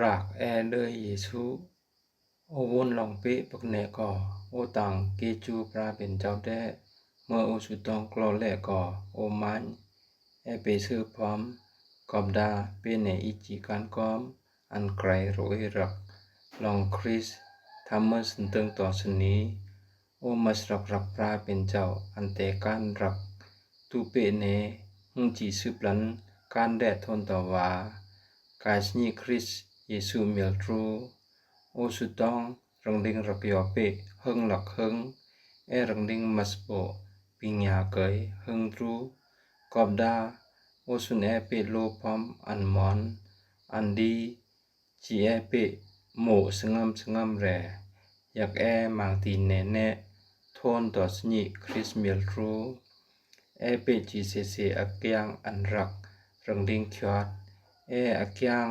ຣາກແອເລີຍເຢຊູ. ໂອວຸນລອງເປະປຶກແນກໍ ໂອຕັງເກຈູພຣາເປັນເຈົ້າແດ່. ເມື່ອໂອສຸຕອງກລໍແລກໍ ໂອມາຍແອເປເຊີພອມ. ກອບດາເປແນອີຈີການກອມ ອັນໄກຣໂຣເອຣັກ ລອງຄຣິສ ທຳເມີສນເຕີງຕໍ່ສະນີ. ໂອມາສລັກລັກພຣາເປັນເຈົ້າ ອັນແຕການລັກ ຕູເປເນ ຫຶງຈີສືບລັນ ການແດດໂທນຕໍ່ວາ ກາຍສະຍິຄຣິສເຢຊູເມລຕຣູ. ໂອສຸຕອງ ຣັງດິງລັກຍໍເປ ເຫິງລັກເຫິງ ແອຣັງດິງມາສໂປ ປິງຍາເກີຍ ເຫິງຕຣູ. ກອບດາ ໂອຊຸນແອເປໂລພອມ ອັນມອນ ອັນດີ ຈີແອເປໂມສະງຳສະງຳແຣ ຢາກແອມາງຕີແນແນ ໂທນຕໍ່ສະຍິຄຣິສເມລຕຣູ. ແອເປຈີເຊເຊອາກຽງອັນລັກ ຣັງດິງຄຽດ ແອອາກຽງ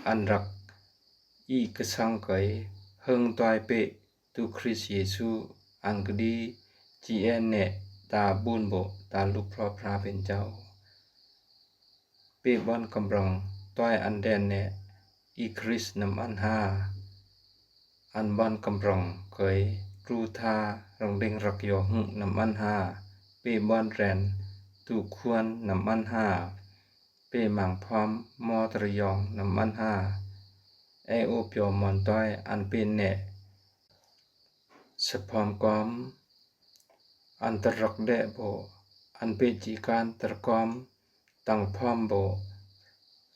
ອັນລັກ ອີກະສັງເກີຍ ເຫິງຕອຍເປ ຕູຄຣິສເຢຊູ ອັນກະດີ ຈີແອແນຕາບຸນໂບ ຕາລຸກພຣອພຣາເປັນເຈົ້າ. ເປບອນກຳລັງ ຕອຍອັນແດນແນ ອີຄຣິສນຳອັນຫາ ອັນບອນກຳລັງເກີຍ ຕຣູທາ ຣັງເດັງລັກຍໍຫຶນຳອັນຫາ ເປບອນແຣນ ຕູຄວນນຳອັນຫາ ເປມາງພອມ ມໍຕຣະຍອງນຳອັນຫາ ແອໂອປຽວມອນຕອຍ ອັນເປແນ ສະພອມກອມ ອັນຕະລັກແດະໂບ ອັນເປຈີການຕະກອມ ຕັງພອມໂບ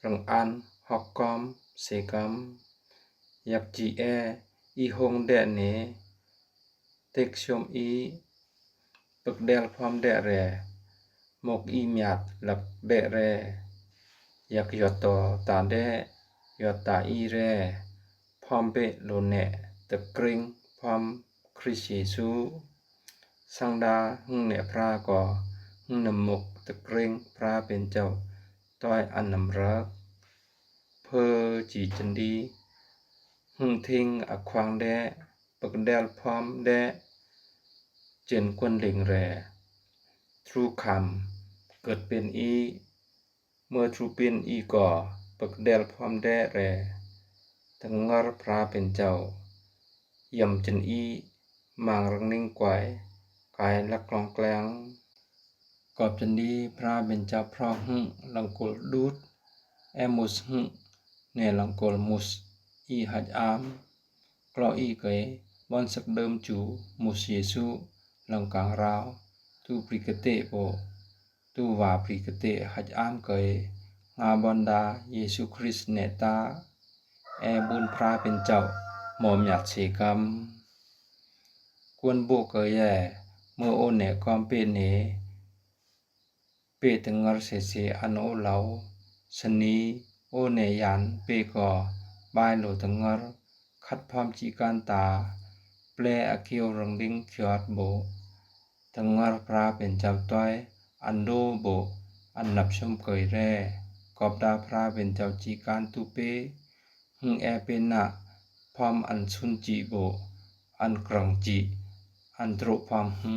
ຣັງອັນຮອກກອມເຊກຳ ຍັກຈີແອ ອີໂຮງແດະເນ ເຕັກຊົມອີ ປຶກແດລພອມແດະແຣ ມົກອີມຽດລັກແດະແຣ ຍັກຢອດຕໍຕາແດະ ຢອດຕາອີແຣ ພອມເປໂລແນ ຕະເກຣັງພອມຄຣິສເຢຊູ ສັງດາຫຶງແນພຣາກໍ ຫຶງນຳມົກຕະເກຣັງພຣາເປັນເຈົ້າ ຕອຍອັນນຳລັກ ເພີຈີຈັນດີ ຫຶງທິງອາຂວາງແດະ ປຶກແດລພອມແດະ ເຈີນກວນເລັງແຣ ທຣູຄຳ ເກີດເປັນອີ ເມື່ອທຣູເປັນອີກໍ ປຶກແດລພອມແດະແຣ ຕະເງິລພຣາເປັນເຈົ້າ ຢຳຈັນອີ ມາງຣັງນິງກວາຍ ກາຍລັກລອງແກລ້ງ ກອບຈັນດີພຣາເປັນເຈົ້າພຣອກຫຶ ລັງໂກລດູດ ແອມຸສຫຶ ແນລັງໂກລມຸສ ອີຮັດອາມ ກລໍອີເກຍ ບອນສັກເດີມຈູ ມຸສເຢຊູ ລັງກາງລາວ ຕູບຣິກະເຕໂປ ຕູວາບຣິກະເຕຮັດອາມເກຍ ງາບອນດາເຢຊູຄຣິສແນຕາ ແອບຸນພຣາເປັນເຈົ້າ ມໍມຽດເຊກຳ ກວນໂບເກຍແຢ ເມື່ອໂອແນກອມເປເນ ເປຕະເງິລເສເສອັນໂອເລົາ ສະນີ ໂອແນຍານເປກໍ ບາຍໂລຕະເງິລ ຂັດພອມຈີການຕາ ແປອາກິວຣັງດິງຄຽດໂບ ຕະເງິລພຣາເປັນເຈົ້າຕ້ອຍ ອັນໂດໂບ ອັນນັບຊົມເກຍແຣ ກອບດາພຣາເປັນເຈົ້າຈີການຕູເປ ຫຶງແອເປນະ ພອມອັນຊຸນຈີໂບ ອັນກຣັງຈີ ອັນໂຕຣະພອມຫຶ